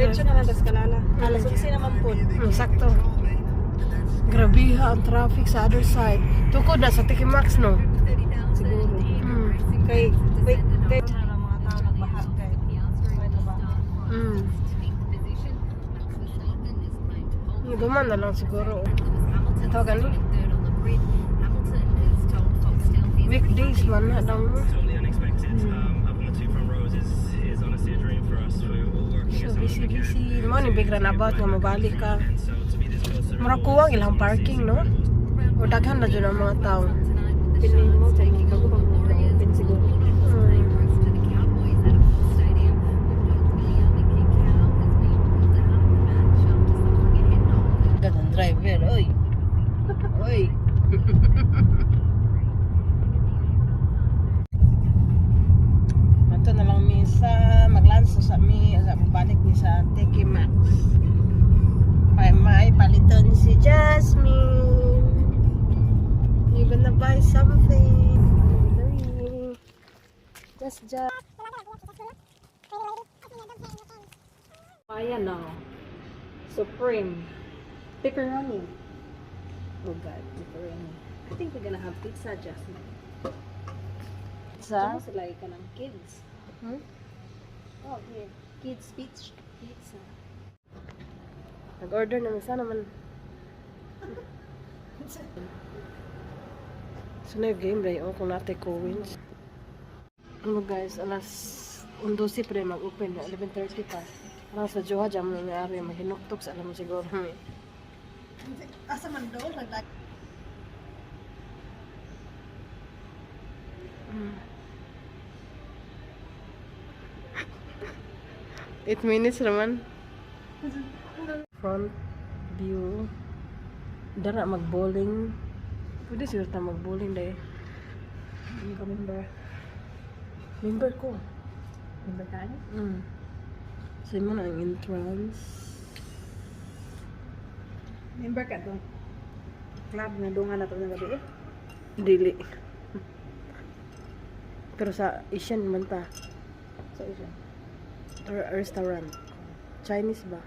Diretso na lang tas Kalala. Alas 11 naman po. Sakto. Grabe ha, ang traffic sa other side. Tukod na sa TK Maxx, no? Siguro. Kay, wait, kay na lang mga tao nagbaha kay may trabaho. Duman na lang siguro. Ito gani. Weekdays man na lang. Totally unexpected. Up on the two front rows is honestly a dream for us. We're all working So as hard as busy we can. busy. Mo ni big runabout nga mobalik ka. And so to be this close to the Murag kuwang ilang parking, no? O daghan na jud ang mga tao. Pinin mo kay bago pa mo open siguro. Ganang driver, oy. Oy. Ato na lang mi sa maglanso sa mi sa balik ni sa TK Maxx. Pa may paliton si Jasmine. You gonna buy something. Just just. Ayan na. Supreme. Pepperoni. Oh God, pepperoni. I think we're gonna have pizza, Jasmine. Sa? Sa sila ka ng kids. Hmm? Oh, here. Kids pizza. Pizza. Nag-order naman sana man. So na yung game rin, oh, kung natin coins. Ano guys, alas 11 pa rin mag-open, 11:30 pa. Parang sa Joha, dyan mo nangyari, maghinuktok sa alam mo siguro. Eh. Asa man do? Naglag. 8 minutes naman. Front view. Dara mag-bowling. Pwede siguro ta mag-bowling dahil. Hindi ka member. Member ko. Member ka niya? So yun na ang entrance. Member ka doon. Club na dungan na to ng gabi eh. Dili. Pero sa Asian man ta. So, isa. Or restaurant. Chinese ba?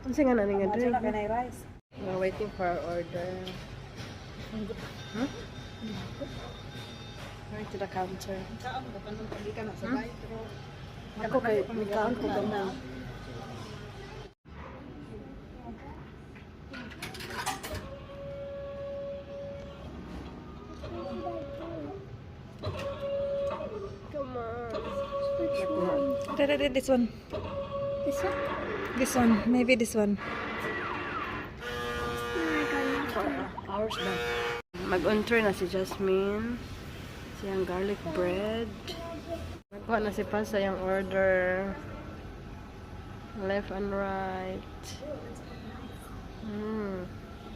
Unsa nga na nga Nga drink? na kanay rice. We're waiting for our order. Huh? Going to the counter. Kaon ko kanang pagika na sa bay pero Ako kay mikaon ko ba? Come on. This one. This one? This one, maybe this one. Hours ba? Mag-enter na si Jasmine. Siyang garlic bread. Nagkuha na si Paz sa iyang order. Left and right.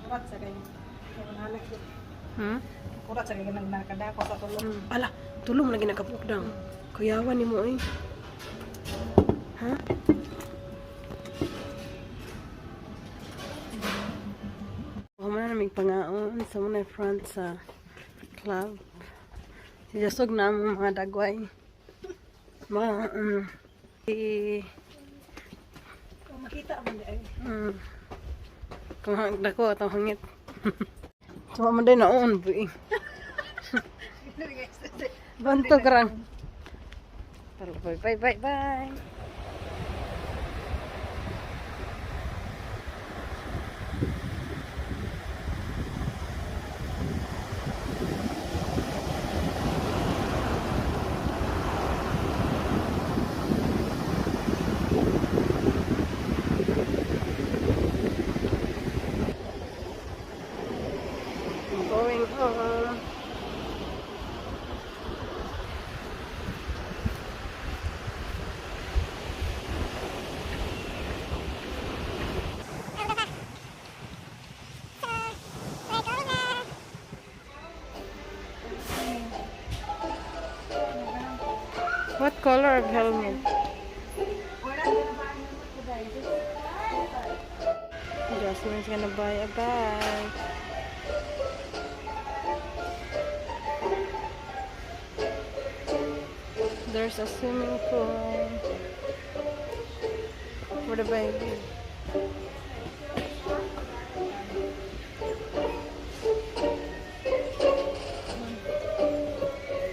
Kurat sa kay. Kurat sa kay nagkadako sa tulog. Ala, tulong lagi nakapuk daw. Kuyawan ni mo eh. Ha? Human na naming pangaon sa muna front sa club. Si Jasog na ang mga dagway. Mga, si, Oh, makita man di ay. Kung dako atong hangit. Tuma man din naon buing. Bantog rang. Pero bye bye bye bye. I'm going home. What color of helmet? Jasmine's gonna buy a bag. There's a swimming pool. For For the baby.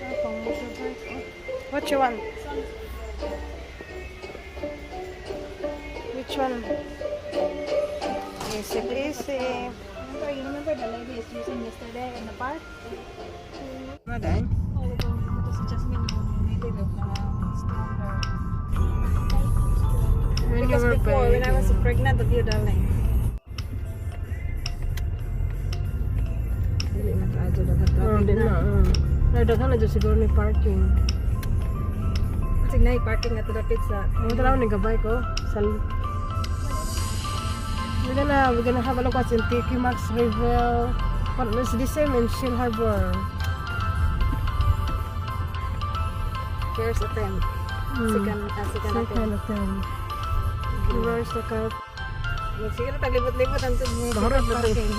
Ah, pang motorbike, oh. What you want? Which one? Easy peasy. Remember, you remember the lady is using yesterday in the park? Ano dahil? Oh, we go to si Jasmine, maybe with stronger. When you Because were before, when I baby. Was pregnant with you, darling. Dili na kaadto dapat traffic. Oh, di na. Na daghan na jud siguro ni parking. Sige na, parking na to dapit sa. Ang tanaw ni gabay ko sa. We're gonna have a look what's in TK Maxx Reville. But it's the same in Shellharbour. First attempt. Second Second attempt. attempt. Where's the car? Sige na, taglibot-libot ang Mahurot na to. parking.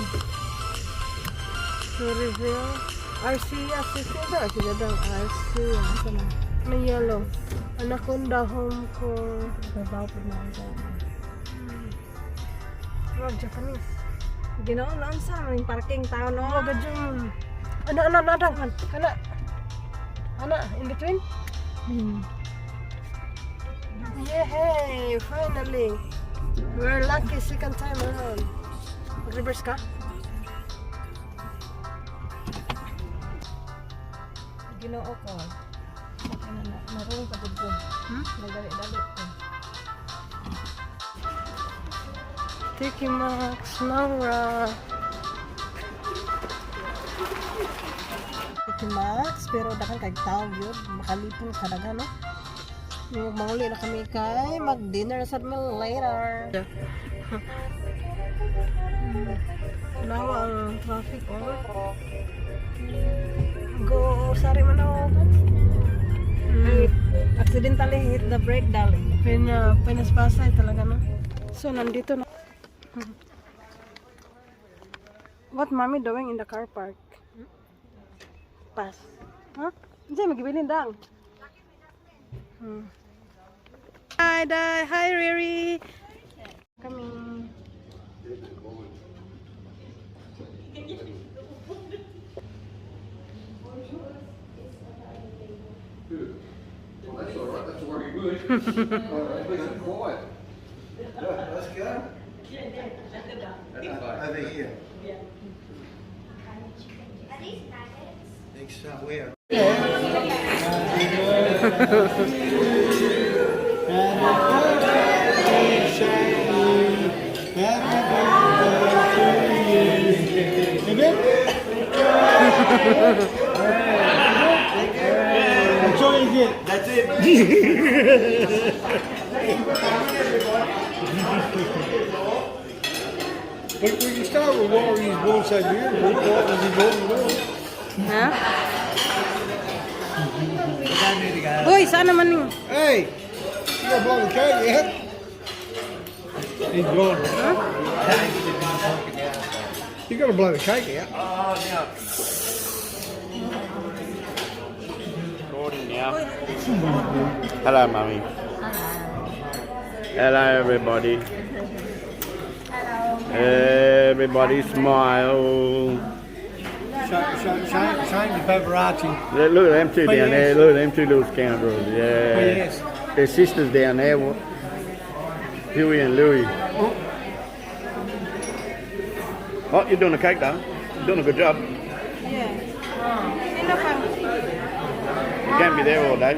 So Reville. RC, RC, sa RC daw. RC. Asa na? Na yellow. Anaconda Home ko. Trabaho po na ako. Wag Japanese. Ginoo, noon sa aming parking tao, no? Wag jud. Ano ano ano ano kana. Ana, in between? Yay! Finally! We're lucky second time around. Mag-reverse ka? Ginoo ko. Okay na, marunong pa gud ko. Hmm? Nagdali-dali ko. TK Maxx, Nara. TK Maxx, pero daghan kay tao yun. Makalipon ka daghan, no? Yung manguli na kami kay mag-dinner sa mi later. Nawa ang traffic, oh. Go, sorry man ako. I accidentally hit the brake, darling. Pinaspasay talaga, no? So, nandito na. What mommy doing in the car park? Pass. Huh? Hindi, magibilin dang. Hi, Dai. Hi, Riri. Kami. Well, that's all right. That's already good. All right, at least it's quiet. Yeah, let's go. Over here. Are these maggots? Next time we are. Happy birthday to you. Hip hip. That's all you get. That's it. We can start with why he was born so beautiful. Why was he born at all? Ha? Uy, saan naman ni? Hey, you got to blow the cake out. He's gone. You got to blow the cake out. Oh, now. Recording now. Hello, Mummy. Hello, everybody. Everybody smile. Shame, shame, shame, shame the paparazzi. Look at them two Oh, down there. yes. Look at them two little scoundrels. Yeah. Oh, yes. Their sisters down there. Huey and Louie. Oh, you're doing a cake, though. You're doing a good job. Yeah. Sino pa? You can't be there all day.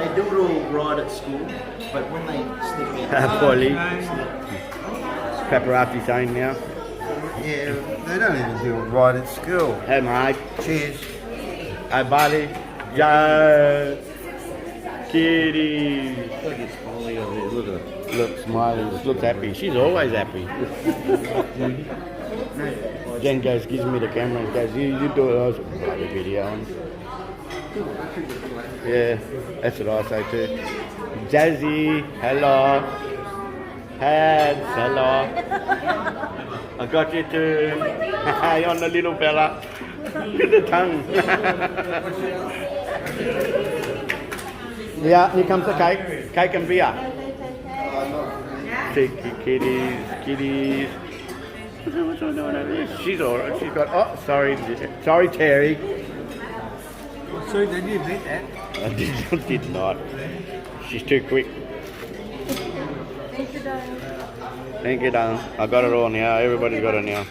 They do it all right at school, but when they sniff out, Polly. Paparazzi saying now. Yeah, they don't even do it right at school. Hey, mate. Cheers. Hi, buddy. Joe. Kitty. Look at Smiley over there. Look at her. Look, smiling. Just looks happy. She's always happy. Jen goes, gives me the camera and goes, You do it." I was bloody video. Yeah, that's what I say too. Jazzy, hello. Hands, hello. I got you too. You're on the little fella. Look at the tongue. Yeah, here comes the cake. Cake and beer. Cheeky kitties, kitties. What's all doing over there? She's all right. She's got. Oh, sorry, sorry, Terry. So did you beat that? I did not. She's too quick. Thank you, darling. Thank you, darling. I got it all now. Everybody's got it now.